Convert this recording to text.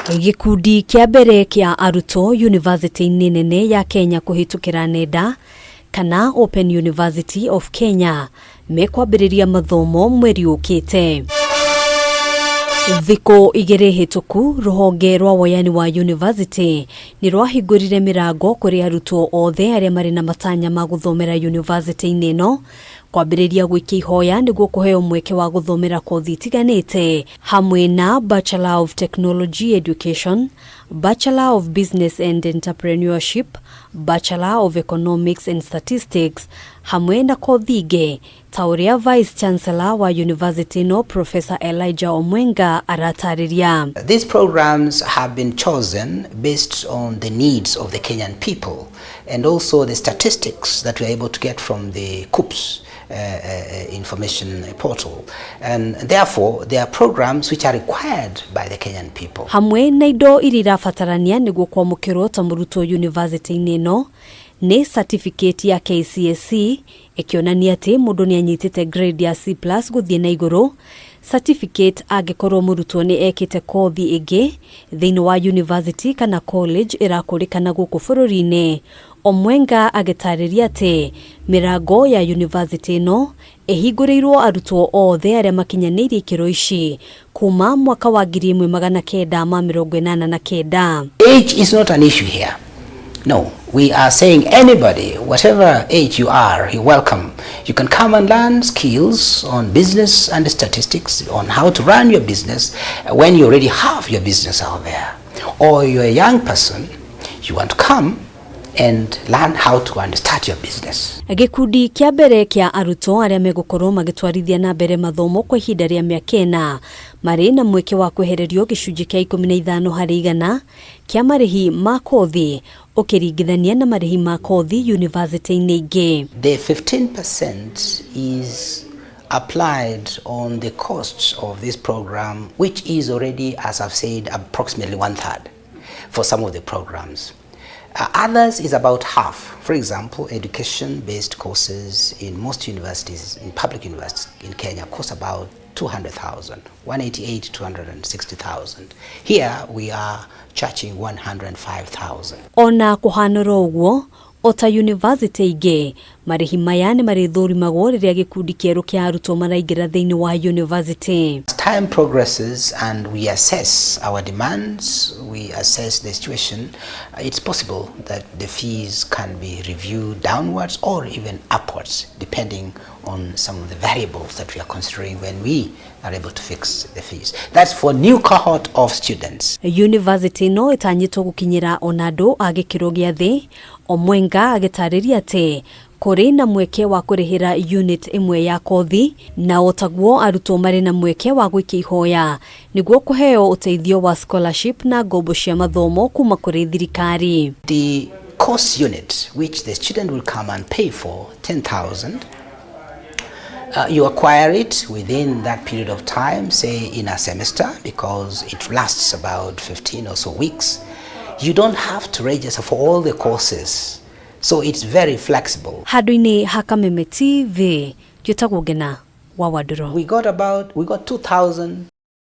Gĩkundi kĩa mbere kĩa arutwo yunivasĩtĩ-inĩ nene ya Kenya kũhĩtũkĩra nenda kana Open University of Kenya mekwambĩrĩria mathomo mweri ũkĩte. Thikũ igĩrĩ hĩtũku, rũhonge rwa woyani wa yunivasĩtĩ nĩ rwahingũrire mĩrango kũrĩ arutwo othe arĩa marĩ na matanya ma gũthomera yunivasĩtĩ-inĩ ĩno kwambĩrĩria gwĩkia ihoya nĩguo kũheo mweke wa gũthomera kothi itiganĩte hamwe na Bachelor of Technology Education, Bachelor of Business and Entrepreneurship, Bachelor of Economics and Statistics hamwe na kothi ingĩ ta ũrĩa Vice Chancellor wa University ĩno Professor Elijah Omwenga aratarĩria. These programs have been chosen based on the needs of the Kenyan people and also the statistics that we are able to get from the KUCCPS information portal. And therefore, there are programs which are required by the Kenyan people. Hamwe na indo iria irabatarania nĩguo kwamũkĩrwo ta mũrutwo yunivasĩtĩ-inĩ ĩno nĩ certificate ya KCSE ĩkĩonania atĩ mũndũ nĩ anyitĩte grade ya C+ gũthiĩ na igũrũ, certificate angĩkorwo mũrutwo nĩ ekĩte kothi ĩngĩ thĩinĩ wa university kana college ĩrakũrĩkana gũkũ bũrũri-inĩ. Omwenga agĩtarĩria atĩ mĩrango ya university ĩno ĩhingũrĩirwo arutwo othe arĩa makinyanĩirie ikĩro ici kuma mwaka wa 1989. Age is not an issue here. No, we are saying anybody, whatever age you are, you're welcome. You can come and learn skills on business and statistics, on how to run your business when you already have your business out there. Or you're a young person, you want to come and learn how to and start your business. Gĩkundi kĩa mbere kĩa arutwo arĩa megũkorwo magĩtwarithia na mbere mathomo kwa ihinda rĩa mĩaka 4 marĩ na mweke wa kwehererio gĩcunjĩ kĩa 15% kĩa marĩhi ma kothi ũkĩringithania na marĩhi ma kothi yunivasĩtĩ-inĩ ingĩ. The 15% is applied on the costs of this program, which is already, as I've said, approximately one third for some of the programs. Others is about half. For example, education-based courses in most universities, in public universities in Kenya, cost about 200,000, 188 to 260,000. Here we are charging 105,000. Ona kũhanũra ũguo, ota yunivasĩtĩ ingĩ, marĩhi maya nĩ marĩthũrimagwo rĩrĩa gĩkundi kĩerũ kĩa arutwo maraingĩra thĩinĩ wa yunivasĩtĩ. As time progresses and we assess our demands, we assess the situation, it's possible that the fees can be reviewed downwards or even upwards, depending on some of the variables that we are considering when we are able to fix the fees. That's for new cohort of students. Yunivasĩtĩ ĩno ĩtanyĩtwo gũkinyĩra ona andũ a gĩkĩro gĩa thĩ. Omwenga agĩtarĩria atĩ kũrĩ na mweke wa kũrĩhĩra unit ĩmwe ya kothi na otaguo arutwo marĩ na mweke wa gwĩkia ihoya nĩguo kũheo ũteithio wa scholarship na ngombo cia mathomo kuma kũrĩ thirikari. The course unit, which the student will come and pay for 10,000, you acquire it within that period of time, say in a semester, because it lasts about 15 or so weeks. You don't have to register for all the courses, so it's very flexible. Handũ-inĩ ha Kameme TV, njĩtagwo Ngena wa Wandũrũ. We got 2,000